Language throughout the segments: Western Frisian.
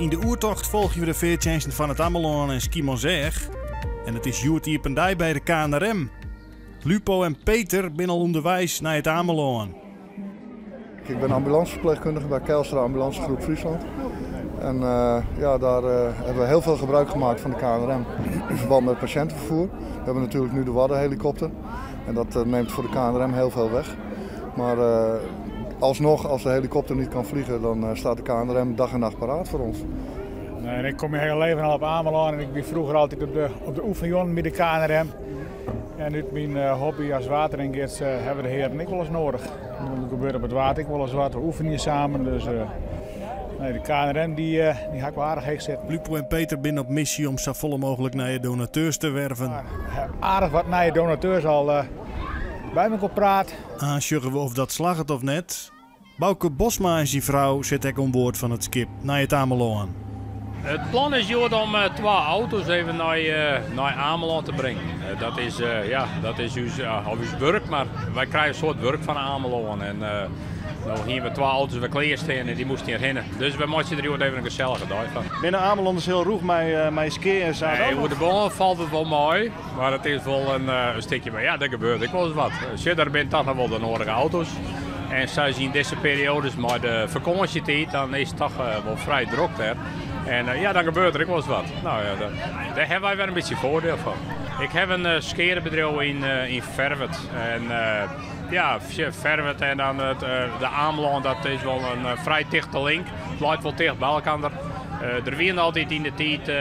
Yn de oertocht folgje we de feartsjinsten fan It Amelân en Skiermûntseach. En it is hjoed iepen dei by de KNRM. Lupo en Peter binne al ûnderweis nei It Amelân. Ik ben ambulanceverpleegkundige bij Kijlstra Ambulancegroep Friesland. En uh, ja, daar uh, hebben we heel veel gebruik gemaakt van de KNRM in verband met patiëntenvervoer. We hebben natuurlijk nu de Waddenhelikopter en dat uh, neemt voor de KNRM heel veel weg. Maar alsnog, als de helikopter niet kan vliegen, dan staat de KNRM dag en nacht paraat voor ons. Nee, ik kom mijn hele leven al op Amelân en ik ben vroeger altijd op de oefenjon bij de KNRM. En uit mijn hobby als watergids hebben we de heren ik wel eens nodig. Er gebeurt op het water ik wel eens wat, we oefenen hier samen. Dus nee, de KNRM die ga ik wel aardig heeg zitten. Lupo en Peter binne op missie om safolle mooglik nije donateurs te werven. Aardich wat nije donateurs al by my praat. Aansjogge we oft dat slagget of net. Bauke Bosma en syn frou sitte ek oan board fan it skip nei It Amelân. It plan is hjoed om twa auto's even nei Amelân te bringen. Dat is, ja, dat is ús, of ús wurk, mar wy krije in soad wurk fan Amelân. En no hiene we twa auto's wer klear stean en dy moasten hjirhinne. Dus we meitsje der hjoed even in gesellige dei fan. Binne Amelanners hiel rûch mei skea en sa? Nee, oer de bân falt it wol mei, mar it is wol in stikje. Mar ja, der gebeurt ek wolris wat. Sjoch, der binne toch noch wol de nedige auto's. En sa is yn dizze perioades mei de fakânsjetiid, dan is it toch wol frij drok dêr. En ja, dan gebeurt der ek wolris wat. No ja, dêr hawwe wy wer in bytsje foardiel fan. Ik haw in skearebedriuw yn Ferwert. En ja, Ferwert en dan de Amelân, dat is wol in frij tichte link. It leit wol ticht by elkoar. Der wiene altyd yn de tiid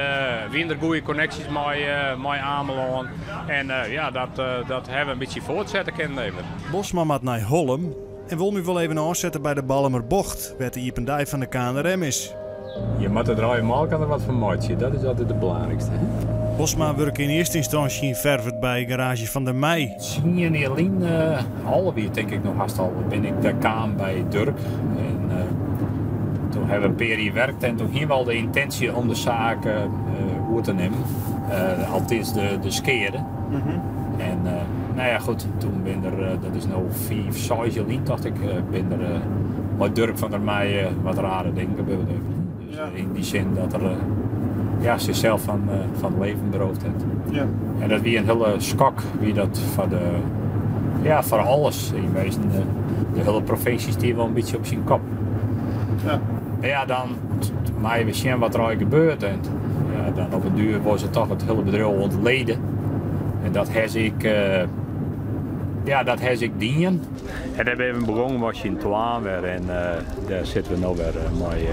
wiene der goede konneksjes mei Amelân. En ja, dat hawwe we in bytsje fuortsette kinnen even. Bosma moat nei Hollum en wol my wol even ôfsette by de Ballumerbocht, wêr't de iepen dei fan de KNRM is. Je moatte der allegear mei elkoar wat fan meitsje, dat is altyd it belangrykste. Bosma wurke yn earste ynstânsje yn Ferwert by garaazje Van der Meij. Tsien jier lyn, 11 jier tink ik noch hast al, bin ik dêr kaam by Durk. En toen hawwe we in pear jier werkt en toen hiene we al de yntinsje om de saak oer te nimmen. Alteast de skeade. En nou ja, goed, toen bin der, dat is no fiif, seis jier lyn tocht ik, bin der mei Durk van der Meij wat rare dingen gebeurd even. Dus yn dy sin dat er ja, sichsels fan it leven beroofd hat. Ja. En dat wie in hiele skok, wie dat foar de, ja, foar alles yn wezen. De hiele provinsje stie wol in bytsje op syn kop. Ja. Ja, dan meie we sjen wat der allegear gebeurt. En ja, dan op 'en duer was it toch it hiele bedriuw ûntlede. En dat ha ik, ja, dat ha ik dien. En dêr binne we begûn mei syn twaen wer. En dêr sitte we no wer mei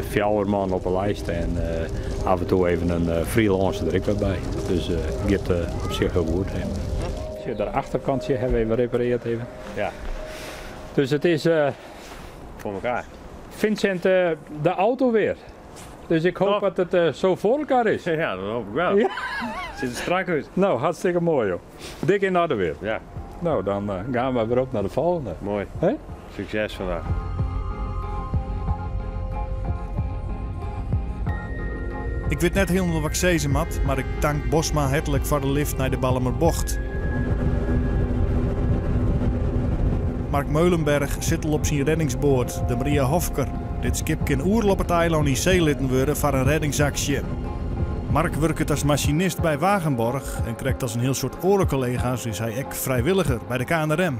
fjouwer man op 'e list. En af en toe even in freelancer der ek wer by. Dus it giet op sich hiel goed. Sjoch, de achterkantje hawwe we even reparearre even. Ja. Dus it is Foar elkoar. Vincent, de auto wer. Dus ik hoop dat it sa foar elkoar is. Ja, dat hoopje ik wol. Ja. Sit der strak út. No, hartstikke moai, joh. Dik yn oarder wer. Ja. No, dan gean we wer op nei de folgjende. Moai. Hè? Sukses vandaag. Ik wit net hielendal wat ik sizze moat, mar ik tank Bosma hertlik foar de lift nei de Ballumerbocht. Mark Meulenberg sit al op syn reddingsboat, de Maria Hofker. Dit skip kin oeral op it eilân yn see litten wurde foar in reddingsaksje. Mark wurket as masinist by Wagenborg en krekt as in hiel soad oare kollega's is hy ek frijwilliger by de KNRM.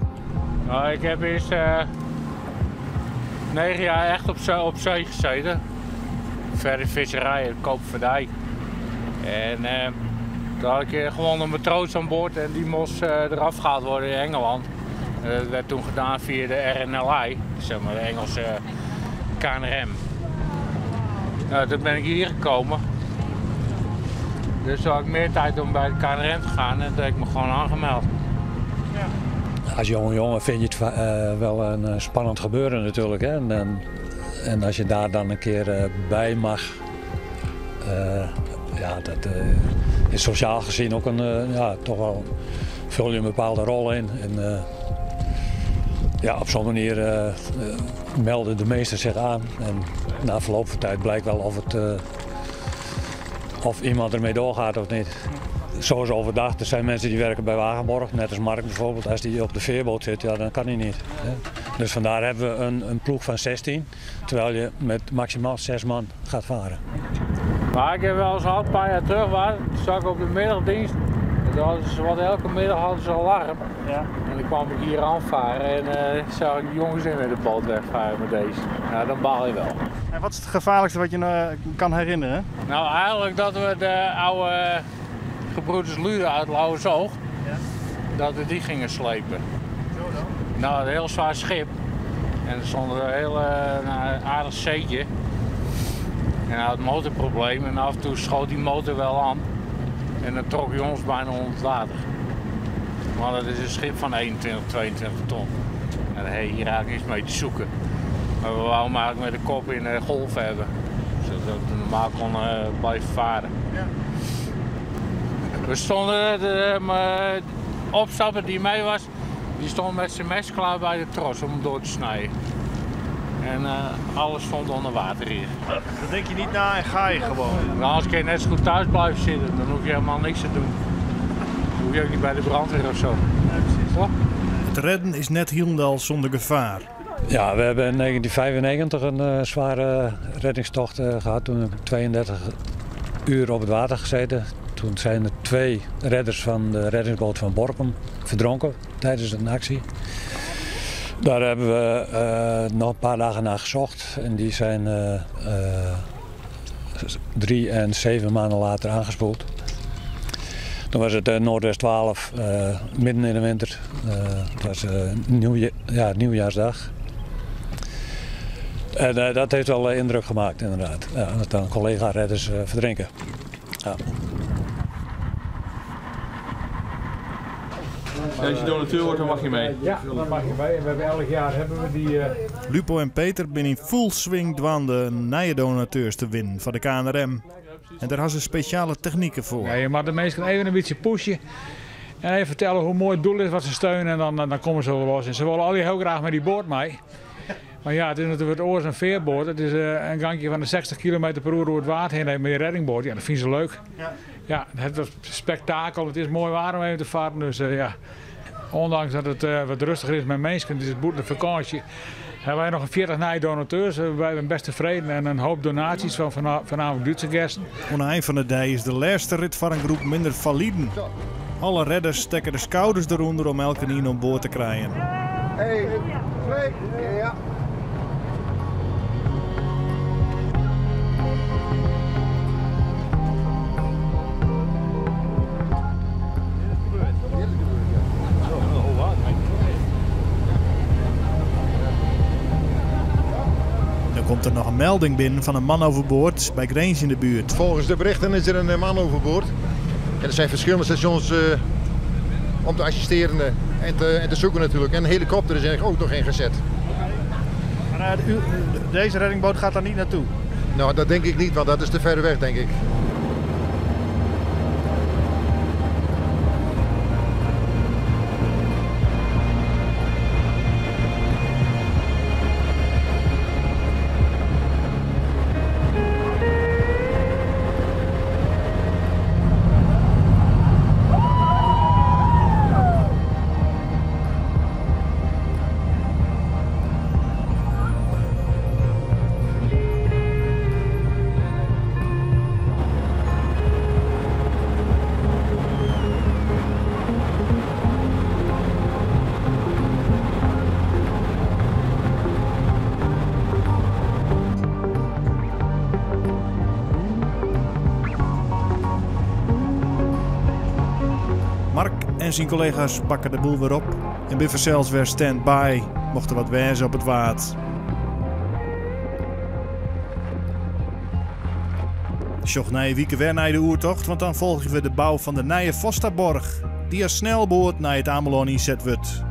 Nou, ik heb eerst 9 jaar echt op zee gezeten. Verre visserij, koopvaardij. En toen had ik gewoon een matroos aan boord en die moest eraf gehaald worden in Engeland. En dat werd toen gedaan via de RNLI, zeg maar de Engelse KNRM. Nou, toen ben ik hier gekomen. Dus toen had ik meer tijd om bij de KNRM te gaan en toen heb ik me gewoon aangemeld. As jonge jonge fine je it wol in spannend gebeuren natuerlik. Hè? En as je dêr dan in kear by mei, ja, dat is sosjaal gezien ek in, ja, dochs wol folje je in bepaalde rol yn. En ja, op sa'n manier melde de measten sich oan. En na ferloop fan tiid blykt wol oft iemand dermei trochgiet of net. Zoals overdag, er zijn mensen die werken bij Wagenborg, net als Mark bijvoorbeeld. Als die op de veerboot zit, ja, dan kan hij niet. Hè. Dus vandaar hebben we een ploeg van 16, terwijl je met maximaal 6 man gaat varen. Maar ik heb wel eens gehad, een paar jaar terug, waar, zat ik op de middagdienst. En toen hadden ze, wat elke middag hadden ze alarm. Ja. En dan kwam ik hier aanvaren en zag ik de jongens in met de boot wegvaren met deze. Nou, dan baal je wel. En wat is het gevaarlijkste wat je kan herinneren? Nou, eigenlijk dat we de oude gebroeders Lude uit Lauwersoog, dat we die gingen slepen. Zo dan? Nou, een heel zwaar schip. En er stond een heel aardig zeetje. En hij had motorproblemen en af en toe schoot die motor wel aan. En dan trok hij ons bijna onder het water. Want dat is een schip van 21, 22 ton. En daar heb je hier eigenlijk niks mee te zoeken. Maar we wouden hem eigenlijk met de kop in de golf hebben. Zodat we normaal konden blijven varen. We stonden, de opstapper die mee was, die stond met zijn mes klaar bij de tros om hem door te snijden. En alles stond onder water hier. Dat denk je niet na en ga je gewoon. Nou, anders kun je net zo goed thuis blijven zitten, dan hoef je helemaal niks te doen. Dan hoef je ook niet bij de brandweer. Nee, precies. Toch? Het redden is net helemaal zonder gevaar. Ja, we hebben in 1995 een zware reddingstocht gehad. Toen heb ik 32 uur op het water gezeten. Toen zijn er 2 redders van de reddingsboot van Borkum verdronken tijdens een actie. Daar hebben we nog een paar dagen naar gezocht. En die zijn 3 en 7 maanden later aangespoeld. Toen was het Noordwest 12, midden in de winter. Het was nieuwjaarsdag. En dat heeft wel indruk gemaakt, inderdaad. Ja, dat dan collega-redders verdrinken. Ja. Als je donateur wordt, dan mag je mee. Ja, dan mag je mee. En we hebben elk jaar hebben we die Lupo en Peter zijn in full swing dwaande nieuwe donateurs te winnen van de KNRM. En daar hadden ze speciale technieken voor. Ja, je mag de mensen even een beetje pushen. En even vertellen hoe mooi het doel is wat ze steunen. En dan komen ze wel los. En ze willen al heel graag met die boot mee. Maar het is natuurlijk het oors een veerboot. Het is een gangje van de 60 kilometer per uur door het water heen met die reddingboot. Ja, dat vinden ze leuk. Ja, het was spektakel. Het is mooi waar om even te varen. Dus ja, ondanks dat het wat rustiger is met mensen, het is het boete vakantie. Hebben wij nog een 40 nieuwe donateurs. Wij zijn best tevreden en een hoop donaties van vanavond Duitse gasten. Aan het eind van de dag is de laatste rit van een groep minder validen. Alle redders stekken de schouders eronder om elke een aan boord te krijgen. 1, 2, ja. Dan komt er nog een melding binnen van een man overboord bij Grins in de buurt. Volgens de berichten is er een man overboord. En er zijn verschillende stations om te assisteren en te zoeken natuurlijk. En een helikopter is er ook nog ingezet. Maar deze reddingboot gaat daar niet naartoe? Nou, dat denk ik niet, want dat is te ver weg, denk ik. Mark en zijn collega's pakken de boel weer op en biffen zelfs weer stand-by, mochten wat wijzen op het water. Sjoch nije wike wer nei de oertocht, want dan volgen we de bouw van de nije Fostaborg, die als snelboot naar het Amelân inzet wordt.